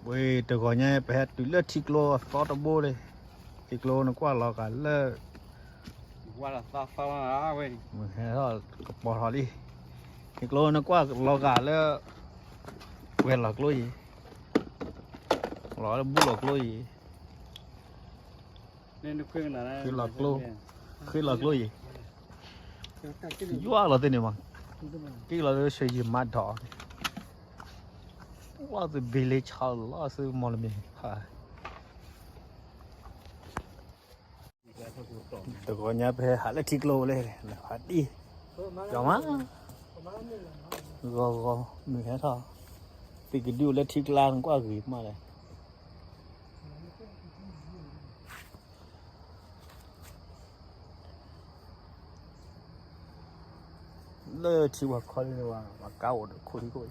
ဝဲတဂီၤညါ ပဟဲတုၤလၢထံကျိအသီတဘိလံ, ထံကျိနကွၢ်လီၤဂာ်လၢ ဝဲ, မုၢ်ဟဲထီၣ်ကပီၤထီၣ်လံ, ထံကျိနကွၢ်လီၤဂာ်လၢ ဝဲလီၤကျိအံၤ, လီၤလၢဘူၣ်လီၤကျိအံၤ, ဃ့လီၤကျိ, ဃ့လီၤကျိအံၤ, ယွၤလီၤသ့န့ၣ်မး, က့ၤလီၤလၢဆၢယံၤမးဒီး လီၤသုဘ့လ့ဆီလီၤသုမီၢ်လမ့ၢ်, တဂီၤညါပဟဲဟးလၢထံကျိလံ, ဟးဒံၣ်, ယီၤမး, ဂီၤဂီၤမုၢ်ဟဲထီၣ်, သုကဒုးအိၣ်လၢထံကျါနကွၢ်ဂ့ၤမးလဲၣ်. လၢထံဝၤခီလံန့ၣ် ပှၤကါအိၣ်ဒီးခိၣ်ထံခိၣ်အံ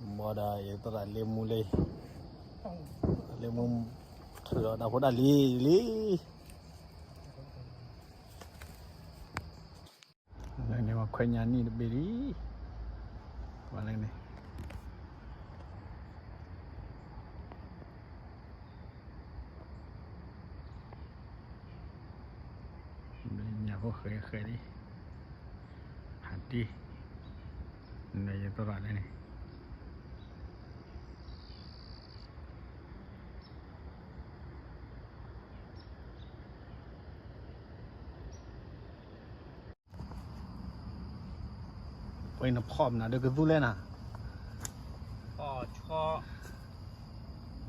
ၤ, ဘၣ်ဒီးယသရၣ်လ့မူလံ, လ့မူထုးဒီးတၢ်ဖိတၢ်လံၤလံ. လၢန့ၣ်ပှၤခွဲးညၣ်နံၣ်တဘ့ၣ်လံ, ပှၤလၢန့ၣ် ညၣ်ဖိဃဲဃဲလံ, ဟးတံၢ်, လၢယသရၣ်လၢန့ၣ် ပှၤနဖီၣ်မနုၤဒီးကသူလဲၣ်နၤ,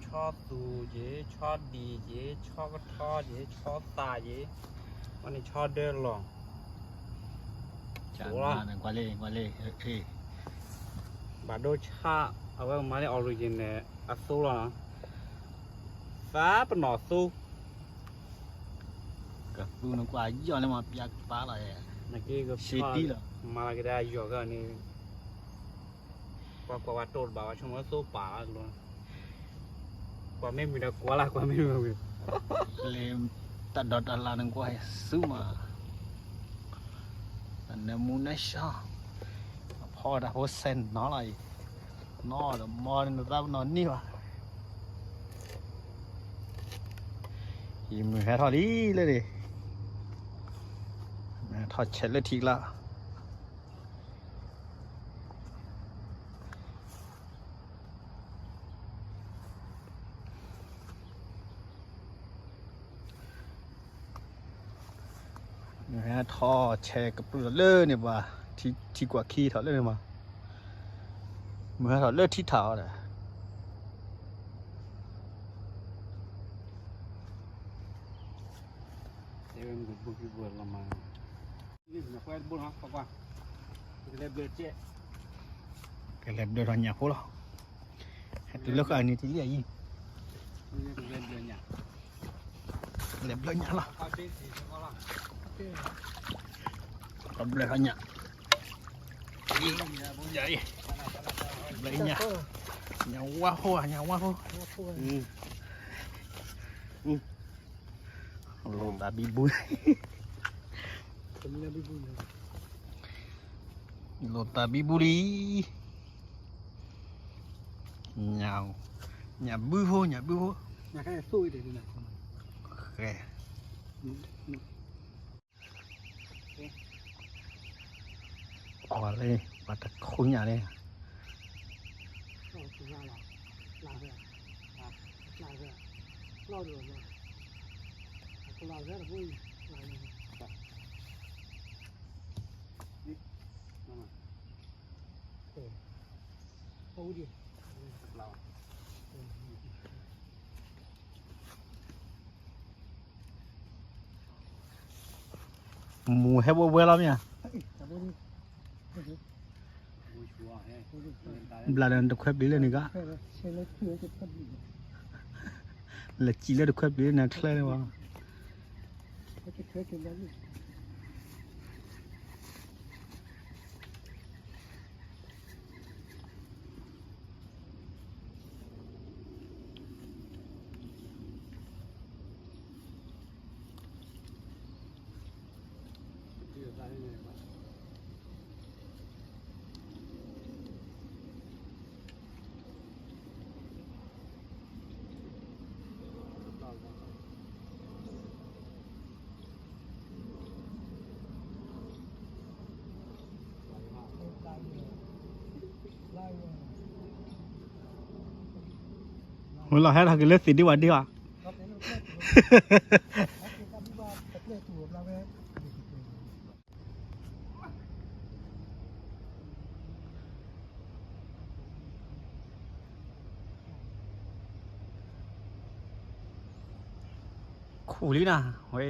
ဆီသူက့ၤ, ဆီဒံးက့ၤ, ဆီကထီက့ၤ, ဆီသးက့ၤ, ဝဲန့ၣ်ဆီဒၢလီၤ, ကွၢ်လံ, ကွၢ်လံ, ဘၣ်ဒိဆၣ်, အဝဲမၤလၢ original န့ၣ် အသိလီၤ, သးပနီၣ်သိ ကသူနကွၢ်ယီၢ်လၢမၤပျးကပၤလီၤ, ဆ့တံၢ်လီၤ, မၤလီၤက့ၤဒၣ်ယီၢ်ကန့ၣ်, ကွၢ်ကွၢ်ဝဲတိၢ်တဘၣ်ဝဲဆိကမိၣ်သိပာ်လီၤ, ကွၢ်မ့ၢ်မုာ်ဒီးကွၢ်လၢ်ကွၢ်မ့ၢ်မုာ်, လၢတၢ်ဒိးတၢ်လၢ်နကွၢ်စုမး, နမူနဆှီ, အဖီတၢ်ဖိစဲးနီၤလီၤအံၤ, နီၢ်ဒီးမီနသးပနီၣ်န့ၢ်ဘၣ် ယမုၢ်ဟဲထီၣ်လံလၢန့ၣ်, မုၢ်ဟဲထီၣ်ဆဲးလၢထံကျါ, မုၢ်ဟဲထီၣ်ဆဲးကပြုၢ်ထီၣ်လၢန့ၣ်ဘၣ်, ထံကွၢ်ခံထီၣ်လၢန့ၣ်ဘၣ်, မုၢ်ဟဲထီၣ်လၢထံထးအီၤဒီး ကလဲၤဘျၢထီၣ်ညၣ်ဖိလီၤ, ဟဲတုၤလၢဃာ်န့ၣ်တလံၣ်အံၤ, လဲၤဘျၢညၣ်လီၤ, ကဘျၢထီၣ်ညၣ်, ဘျၢညၣ်, ညၣ်ဝါဖိဧါ, ညၣ်ဝါဖိ, လိာ်သးဘံဘူ, လိာ်သးဘံဘူလံ, ညၣ်ဘုဖိ, ညၣ်ဘုဖိ, ဃဲ, ပှၤလၢ ပှၤတခိၣ်ညၣ်လံ, မူၤဟဲဝဲဝဲလီၤမ့ၢ်ဧါ, ဘျးဒီးတခွဲပျံၤလၢန့ၣ်က, လဲၤစံးလၢတခွဲပျံၤလၢန့ၣ်ချၢန့ၣ်ဝဲ. ဝဲလီၤဟဲထီၣ်က့ၤလၢသ့ၣ်ဒ့ဝၣ်ဒ့ဘၣ်. ခူၣ်လံနၤ, ဝဲ,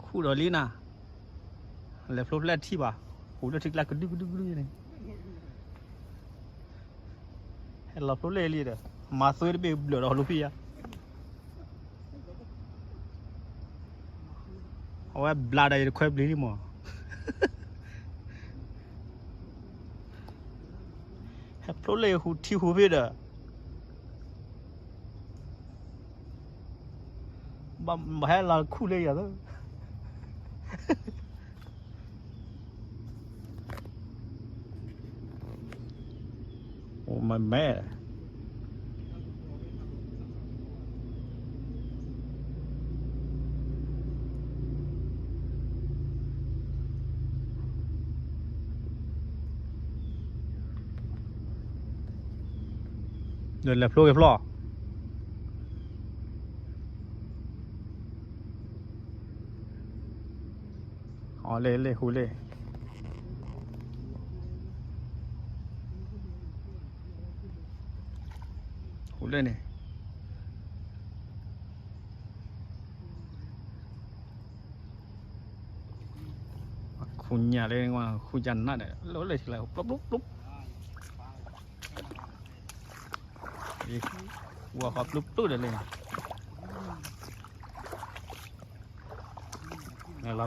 ခူၣ်ဒီးလံနၤ, လဲၤဖျိဖျဲၣ်ထံၣ်ဘၣ်, ဟူးလၢထံကျါကဒုကဒုကဒုန့ၣ် ဟဲလီၤဖျိလၢလံဒီး မၤသွဲတဘ့ၣ်ဘျၢၣ်ဒီးဟိၣ်လီၤဖံးယါ, အဝဲဘျးဒီးယတခွဲပျံၤလံမး, ဟဲဖျိလၢဟူးထံဟူးဖဲဒီး ဘၣ်ဟဲလီၤခူၣ်လၢယၤလၢ အိၣ်မ့ၢ်မဲာ် ဒီးလဲၤဖျိက့ၤဖျီၣ်, အီၤလ့ၣ်လ့ၣ်ဟူးလ့ၣ် ဟူးလ့ၣ်န့ၣ် ခူၣ်ညၣ်လၢ ခူၣ်ညၣ်နးဒီး လၢလၢလၢ ပျိပျိပျိ ဝဲဃီပျိပျိဒီးလၢ လီၤ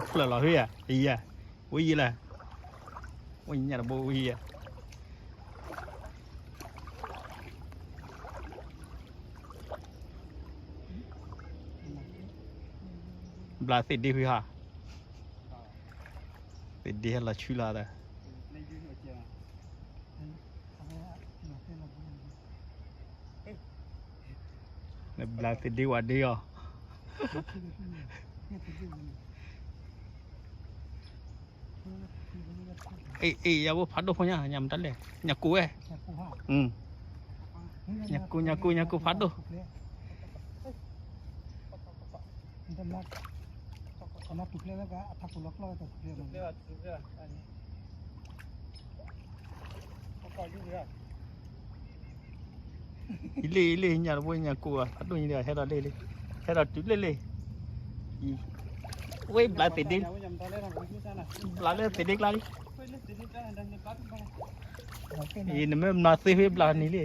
ဖျၢၣ်လီၤဟ့ၣ်ဧါ ယဲၢ် ဝဲယဲၢ်လဲၣ် ဝဲညၣ်တဘိဝဲယဲၢ် ဘျးသ့ၣ်ဒ့ဖုဟါ သ့ၣ်ဒ့ဟဲလီၤဆူလီၤဒီး နဘျးသ့ၣ်ဒ့ဝဲဒ့အီၤ အ့ၣ်အ့ၣ် ယၤဘိဖးဒိၣ်ဖိညါ ညၣ်မတၤလဲၣ် ညၣ်ကိၣ်ဝဲ ညၣ်ကိၣ် ညၣ်ကိၣ် ညၣ်ကိၣ်ဖးဒိၣ် အံၤလ့ၣ်အံၤလ့ၣ် ညၣ်တဘိညၣ်ကိၣ် ဖးဒိၣ်ညါ ဟဲဒီးလ့ၣ်လံ ဟဲဒီးတုၤလ့ၣ်လံ ဝဲဘျးသ့ၣ်ဒ့ ဘျးလၢသ့ၣ်ဒ့ကျါလံ အံၤနမ့ၢ်မၤသ့ဖဲဘျးနံၤလံ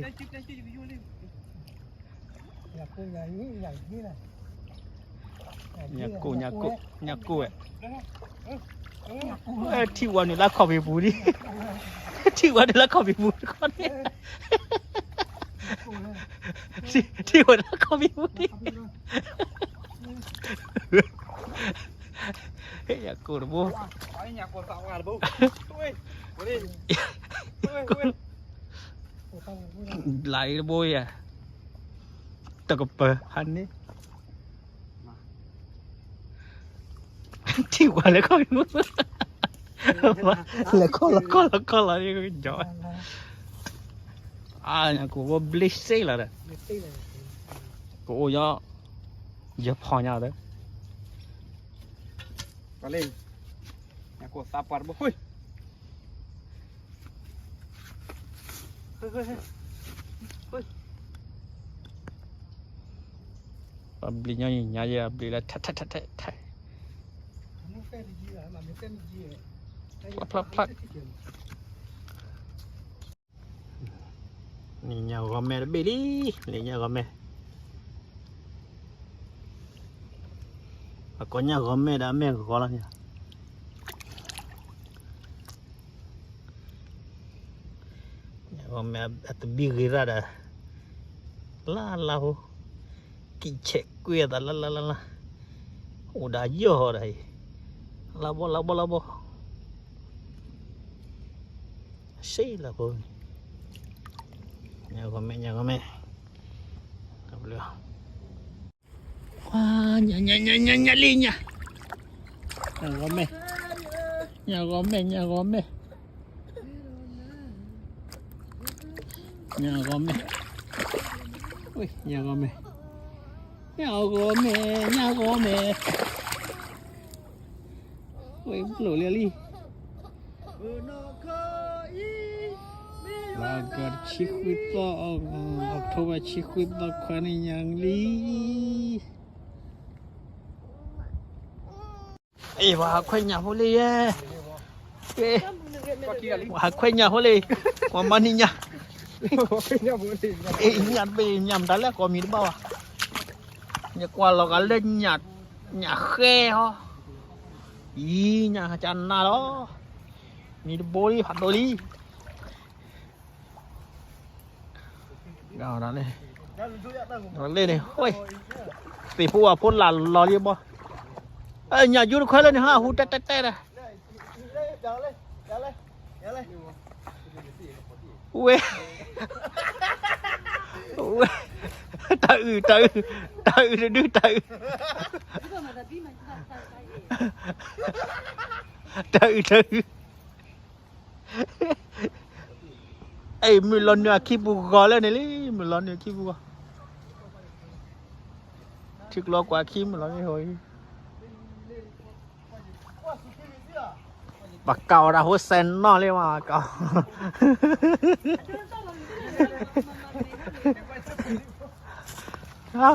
ညၣ်ကိၣ် ညၣ်ကိၣ် ညၣ်ကိၣ်ဝဲ ထံၣ်ဝဲနုာ်လၢခီၣ်ဖံးပူၤလံ ထံၣ်ဝဲနုာ်လၢခီၣ်ဖံးပူၤတခီန့ၣ် ထံၣ်ဝဲနုာ်လၢခီၣ်ဖံးပူၤလံ ညၣ်ကိၣ်တဘိ ဘျးအံၤတဘိယဲ တကပၤဟါန့ၣ် ထံၣ်ဝဲလၢခီၣ်ဖံးပူၤ လဲၤခီၣ်လီၤခီၣ်လီၤခီၣ်လီၤ ကညီ အါ ညၣ်ကိၣ်ဘိဘျ့စ့လီၤဒီး ကအိၣ်ညီ ယဖီညါဒီး လၢ ညၣ်ကိၣ်သးပှၢ်တဘိ ပဘျံးညီနုၢ်ညါယဲ ဘျံးလၢထဲထဲထဲထဲထဲ ဖျါဖျါဖျါ လံာ်ညၣ်ဂီၤမဲာ်တဘ့ၣ်လံ, လံာ်ညၣ်ဂီၤမဲာ်, အကိးညၣ်ဂီၤမဲာ်ဒီးအမဲာ်ဂီၤလီၤန့ၣ်, ညၣ်ဂီၤမဲာ်အတဘံၣ်ဂ့ၤရၣ်ဒီး လၢ်လၢ်ဖိ, ကံၣ်ဆဲးကွံာ်အသးလၢ်လၢ်လၢ်လၢ်, အိၣ်ဒီးယီၢ်ဒီးအံၤ, လၢ်ဘီလၢ်ဘီလၢ်ဘီ စ့လၢဖိ, ညၣ်ဂီၤမဲာ် ညၣ်ဂီၤမဲာ်, ဝါ ညၣ် ညၣ် ညၣ် ညၣ် ညၣ်လံ ညၣ်, ညၣ်ဂီၤမဲာ်, ညၣ်ဂီၤမဲာ် ညၣ်ဂီၤမဲာ်, ညၣ်ဂီၤမဲာ် ညၣ်ဂီၤမဲာ်, ညၣ်ဂီၤမဲာ်, ညၣ်ဂီၤမဲာ်, ညၣ်ဂီၤမဲာ်, ဝဲပျိာ်လံလံ, လါကီတဆံဃုသီ, October ဆံဃုသီခွဲနံၣ်ညါလံ. အ့ ပှၤဟးခွဲးညၣ်ဖိလံယဲ, ပှၤဟးခွဲးညၣ်ဖိလံ, ပှၤမၤန့ၢ်ညၣ်, အ့ ညၣ်တဘ့ၣ်ညၣ်မတၤလဲၣ် ကိးမံၤတဘၣ်ဘၣ်, ယကွၢ်လီၤဂာ်လၢညၣ်, ညၣ်ဃဲဟီ, အံၤညၣ်ကနၣ်လီၤ, မံၤတဘိလံ ဖးဒိၣ်လံ. လၢန့ၣ်, သ့ၣ်ဖိဝၣ်ဖိလၢ်လီၤလံဘီ, ညၣ်ယူတခွဲလၢန့ၣ်ဟါ ဟူတဲတဲတဲဒီး, ဝဲ, ဝဲ, တၢ်အုၣ်, တၢ်အုၣ်, တၢ်အုၣ်တဒု တၢ်အုၣ်, တၢ်အုၣ်တၢ်အုၣ်. အဲ မုၢ်လီၤနုာ်အခံပူၤဂီၤလၢန့ၣ်လံ, မုၢ်လီၤနုာ်အခံပူၤဂီၤ, ထံကျိကွၢ်ခံ မုၢ်လီၤနုာ်ဟိအံၤ, ပကဝဲဒၣ်ဟိစဲးနီၣ်လံမး, ကဝဲ, ဟါ